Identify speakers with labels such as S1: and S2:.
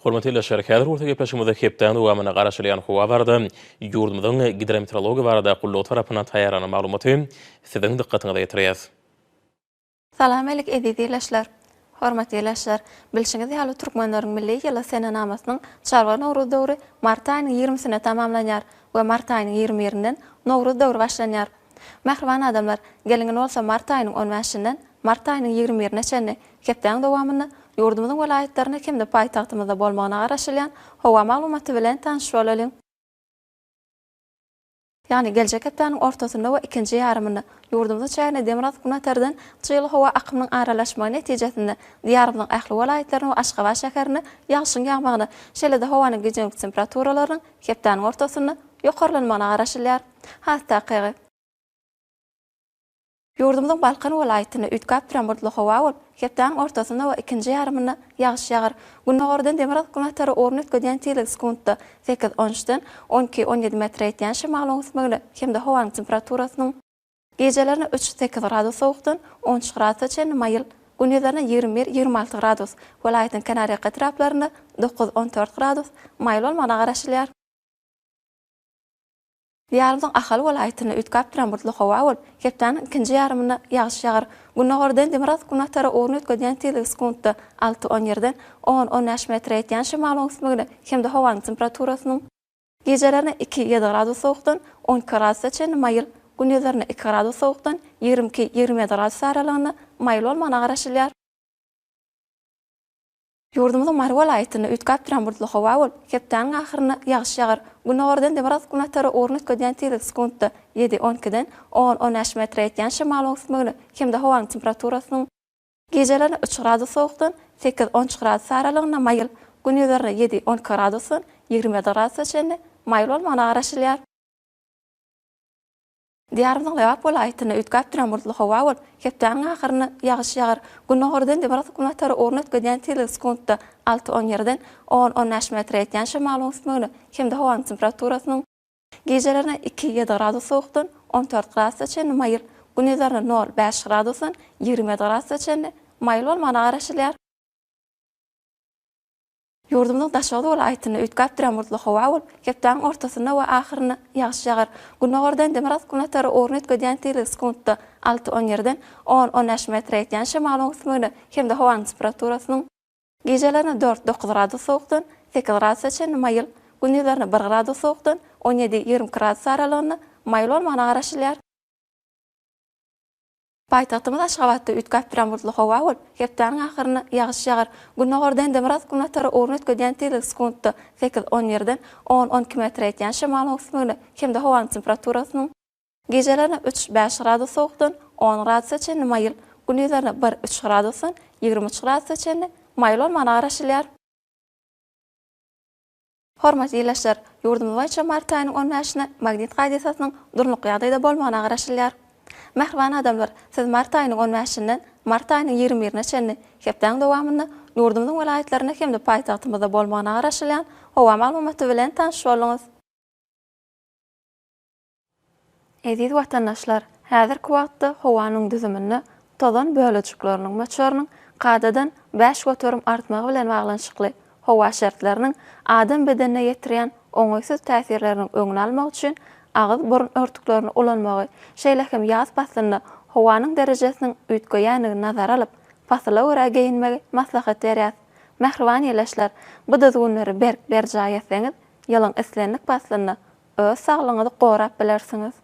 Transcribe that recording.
S1: Hormatly ildeşler, häzir bolsa gepleşigimizde hepdäniň dowamynda garaşylýan howa barada ýurdumyzyň Gidrometeorologiýa barada gullugy tarapyndan taýýarlanan maglumaty siziň dykgatyňyza ýetirýäs.
S2: Salam-älik eziz ildeşler! Hormatly ildeşler, bilşiňiz ýaly türkmenleriň milli ýyly senenamasynyň çarwa Nowruz döwri mart aýynyň ýigrimisinde tamamlanýar we mart aýynyň ýigrimi birinden Nowruz döwri başlanýar. Mähriban adamlar, geliň indi bolsa mart aýynyň on bäşinden mart aýynyň ýigrimi birine çenli hepdäň dowamynda ýurdumyzyň welaýatlarynda hem-de paýtagtymyzda bolmagyna garaşylýan howa maglumaty bilen tanyş bolalyň. Ýagny geljek hepdäniň ortasynda we ikinji ýarymynda ýurdumyzyň çägine demirgazyk-günbatardan çygly howa akymynyň aralaşmagy netijesinde Diýarymyzyň ähli welaýatlarynda we Aşgabat şäherinde ýagşyň ýagmagyna, şeýle-de howanyň gijelik temperaturalarynyň hepdäniň ortasynda ýokarlanmagyna garaşylýar. Has takygy. Ýurdumyzyň Balkan welaýatynda üýtgäp duran bulutly howa bolup, hepdäniň ortasynda we ikinji ýarymynda ýagyş ýagar. Gündogardan demirgazyk-günbatara ugruny üýtgedýän tizligi sekuntda sekiz, on üçden on iki, on ýedi metre ýetýän şemalyň ösmegine hem-de howanyň temperaturasynyň gijelerine üç, sekiz gradus sowukdan on üç gradusa çenli maýyl, gündizlerine 21, 26 gradus, welaýatyň kenarýaka etraplarynda dokuz, on dört gradus maýyl bolmagyna garaşylýar. Diýarymyzyň Ahal welaýatynda üýtgäp duran bulutly howa bolup, hepdäniň ikinji ýarymynda ýagyş ýagar. Gündogardan demirgazyk-günbatara ugruny üýtgedýän tizligi sekuntda alty, on ýerden on, on bäş metre ýetýän şemalyň ösmegine hem-de howanyň temperaturasynyň gijelerine iki, ýedi gradus sowukdan on iki gradusa çenli maýyl, gündizlerine iki gradus sowukdan 22, 27 gradus aralygynda maýyl bolmagyna garaşylýar. Ýurdumyzyň Mary welaýatynda üýtgäp duran bulutly howa bolup, hepdäniň ahyrynda ýagyş ýagar. Gündogardan demirgazyk-günbatara ugruny üýtgedýän tizligi sekuntda ýedi, on ikiden on, on bäş metre ýetýän şemalyň ösmegine hem-de howanyň temperaturasynyň gijelerine üç gradus sowukdan sekiz, on üç gradus aralygynda maýyl, gündizlerine ýedi, on iki gradusdan 27 gradusa çenli maýyl bolmagyna garaşylýar. Diýarymyzyň Lebap welaýatynda üýtgäp duran bulutly howa bolup, hepdäniň ahyrynda ýagyş ýagar. Gündogardan demirgazyk-günbatara ugruny üýtgedýän tizligi sekuntda alty, on ýerden on, on bäş metre ýetýän şemalyň ösmegine hem-de howanyň temperaturasynyň gijelerine iki, ýedi gradus sowukdan on dört gradusa çenli maýyl, gündizlerine nol, bäş gradusdan 27 gradusa çenli maýyl bolmagyna garaşylýar. Ýurdumyzyň Daşoguz welaýatynda üýtgäp duran bulutly howa bolup, hepdäniň ortasynda we ahyrynda ýagyş ýagar. Gündogardan demirgazyk-günbatara ugruny üýtgedýän tizligi sekuntda alty, on ýerden on, on bäş metre ýetýän şemalyň ösmegine hem-de howanyň temperaturasynyň gijelerine dört, dokuz gradus sowukdan sekiz gradusa çenli maýyl, gündizlerine bir gradus sowukdan on ýedi, 22 gradus aralygynda maýyl bolmagyna garaşylýar. Paýtagtymyz Aşgabatda üýtgäp duran bulutly howa bolup, hepdäniň ahyrynda ýagyş ýagar. Gündogardan demirgazyk-günbatara ugruny üýtgedýän tizligi sekuntda sekiz, on ýerden on, on iki metre ýetýän şemalyň ösmegine hem-de howanyň temperaturasynyň gijelerine üç, bäş gradus sowukdan on gradusa çenli maýyl, gündizlerine bir, üç gradusdan 23 gradusa çenli maýyl bolmagyna garaşylýar. Hormatly ildeşler! Ýurdumyz boýunça mart aýynyň on bäşine magnit hadysasynyň durnukly ýagdaýda bolmagyna garaşylýar. Mähriban adamlar, siz mart aýynyň on bäşinden mart aýynyň 21 birine çenli hepdäň dowamynda ýurdumyzyň welaýatlarynda hem-de paýtagtymyzda bolmagyna garaşylýan howa maglumaty bilen tanyş bolduňyz. Eziz watandaşlar, häzirki wagtda howanyň düzüminde tozan bölejikleriniň möçberiniň kadadan 5% artmagy bilen baglanyşykly howa şertleriniň adam bedenine ýetirýän oňaýsyz täsirleriniň öňüni almak üçin agyz-burun örtüklerini ulanmagy, şeýle hem ýaz paslynda howanyň derejesiniň üýtgeýändigini nazara alyp, pasyla görä geýinmegi maslahat berýäs. Mähriban ildeşler, bu düzgünleri berk berjaý etseňiz, ýylyň islendik paslynda öz saglygyňyzy gorap bilersiňiz.